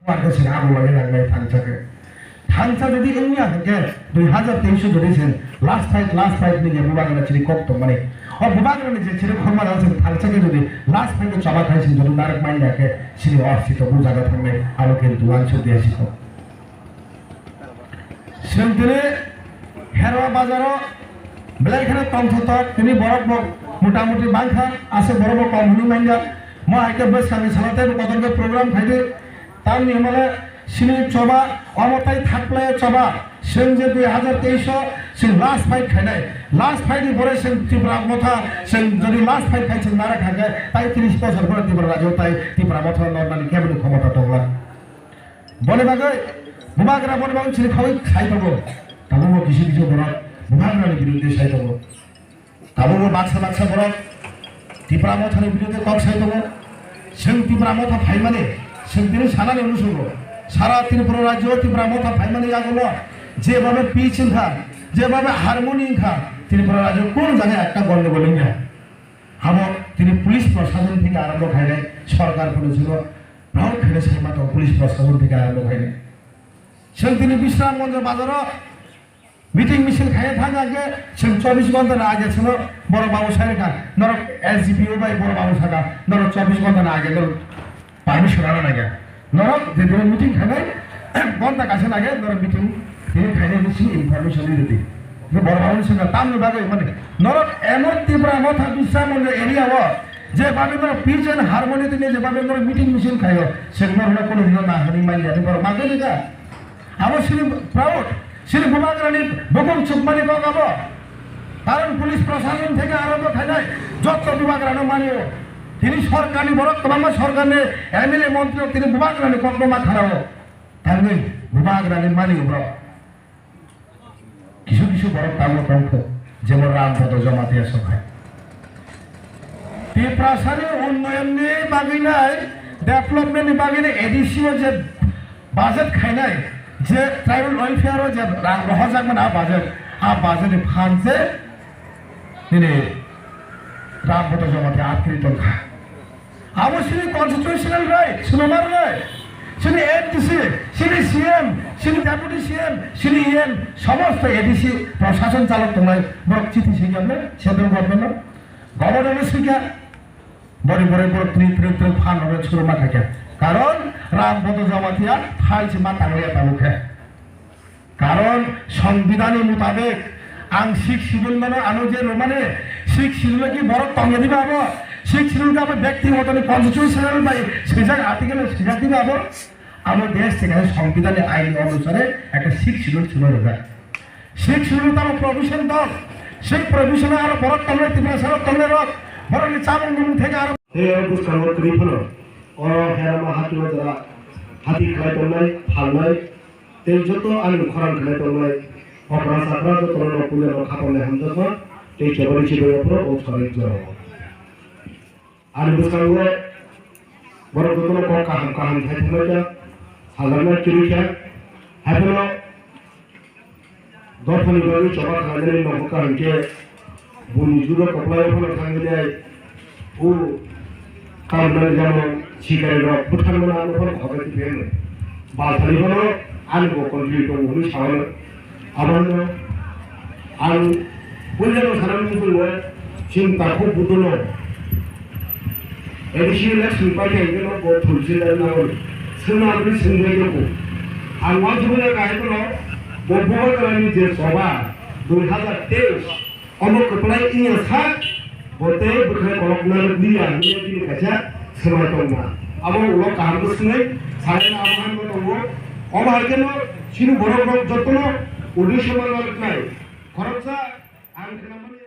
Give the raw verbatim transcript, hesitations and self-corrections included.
Bubagra sini abo lagi nangnai thansa khe. Thansa jodi wngya hwnkhe dui hazar teis jodi sen last fight, last fight ni je Bubagra chini kok tongmani. O Bubagra ni je chini khorma jang sen thansa khe jodi last fight o chaba khai sen jodi narak manya khe sini o sito bu jaga thangnai abo khe duan sudi sito. Sen tini Herwa bazaro belai kheno tongthotok tini borok bo motamuti bangkha ase borok bo kom hwnwi manya. Mo hai khe bwskangni salo tei bo kotor khe program khaidi. Tamni hwnmale sini choba, omo tai thakplai choba. Chwng je dui hazar teis o chwng last fight khainai. Last fight ni pore chwng Tipra Motha chwng jodi last fight khai chwng nara khakhe tai tris bosor pore Tipra rajyo tai Tipra Motha nornani keboni khomota tongla. Boni bagwi Bubagra boni bagwi chini khawi khai tongo. Tabukbo kisi kisi borok Bubagrani biruddhe sai tongo. Tabukbo baksa baksa borok Tipra Mothani biruddhe kok sai tongo. Chwng Tipra Motha phaimani, chwng tini sanani musugo. Sara Tripura rajyo Tipra Motha phaimani yagulo jebhabe pitch wngkha, jebhabe harmony wngkha, Tripura rajyo kun jaga ekta gondogol wngya. Abo tini police prosason theke arombo khainai, sorkar phano chwngno proud khainai sai ma tongo police prosason theke arombo khainai. Chwng tini Bishramganj bazaro meeting misil khaiya thang age, chwng chobbish ghonta ni age chwngno borok babu sai kha, norok S D P O bai borok babu saka, norok chobbish ghonta ni age norok permission rwna nangya. Norok je tini meeting khainai, ghonta kaisa nangya norok meeting tini khainai ni simi information rwdi. Borok babu saka tamni bagwi mani norok emon Tipra Motha Bishramganj area o je babe norok peace and harmony tini je babe norok meeting misil khaio, chwng norokno kono dino na hwnwi manya borok bagwi rwkha. Abo chini proud, chini Bubagrani bukung chukmani kok abo. Karon police prosason theke arombo khainai jotto Bubagrano manio. Tini sorkarni borok kwbangma sorkarni M L A montri rok tini Bubagrani kokno ma kharao. Tangwi Bubagrani manio borok. Kisu kisu borok tabuk tongkho, jemon Ram Bodo Jamatia sok hai. Tiprasani unnoyonni bagwi nai, development ni bagwi nai A D C o je budget khainai, je tribal welfare o je rang rohorjakmani a budget, a budget ni phan se nini Ram Bodo Jamatia atkri tongkha. Abo chini constitutional right, chwng norok nai. Chini M D C, chini C M, chini deputy C M, chini E M, somosto A D C prosason chalok tongnai borok chithi swijak le central government no, governor no swijak. Bori bori borok tri tri tri phan rok chwrwma khaikha. Karon Ram Bodo Jamatia phai se ma tangliya tabuk khe. Karon Songbidani mutabek ang Sixth Schedule mano ano je romani Sixth Schedule ki borok tongya diba abo? Sixth Schedule ka abo bekti gotoni constitutional bai swijak article swijak diba abo? Abo desh theke Songbidani ain onusare ekta Sixth Schedule chwla rwjak. Sixth Schedule tamo provision dong. Sei provision aro borok tongnai Tiprasa rok tongnai rok borok ni chamung nung theke aro. Tei o bwskango kwrwi phano oro Herama hati o jora hati khlai tongnai, phalnai, tei joto ani khorang khlai tongnai okra chakra jotono no puila no khapang nai hamjakma tei keboni chibwi aphuru o chwrai jorao. Ani bwskango borok jotono kok kaham kaham sai thanglaikha, sajaknai kwrwikha, haiphano dophani bagwi choba khlainani nokho kaham khe buini judo kwplai phano thangwi nai. O tamni jemon sikari rok bwthangmani ano phano khoroknwi phiyoknai. Balthani phano ani bo contribute tongo hwnwi saui abono ang puilano sanani muchungo chini takhuk butono A D C election paikha hwnkhe no bo thulsi lai nangoni. Swngno aboni swngwi rwkho. Ang uansukmani kahai phano bo Bubagrani je choba dui hazar teis Omo kwplai wngya sak, bo tei bwkhwnai kolok narwk liya hwnwi bini kaisa swmai tongma. Abo ulo kaham bwswngwi salai abo hai wngwi tongo. Omo hai kheno chini borok rok jotono uddesho ma narwk nai. Khoroksa ang khnamani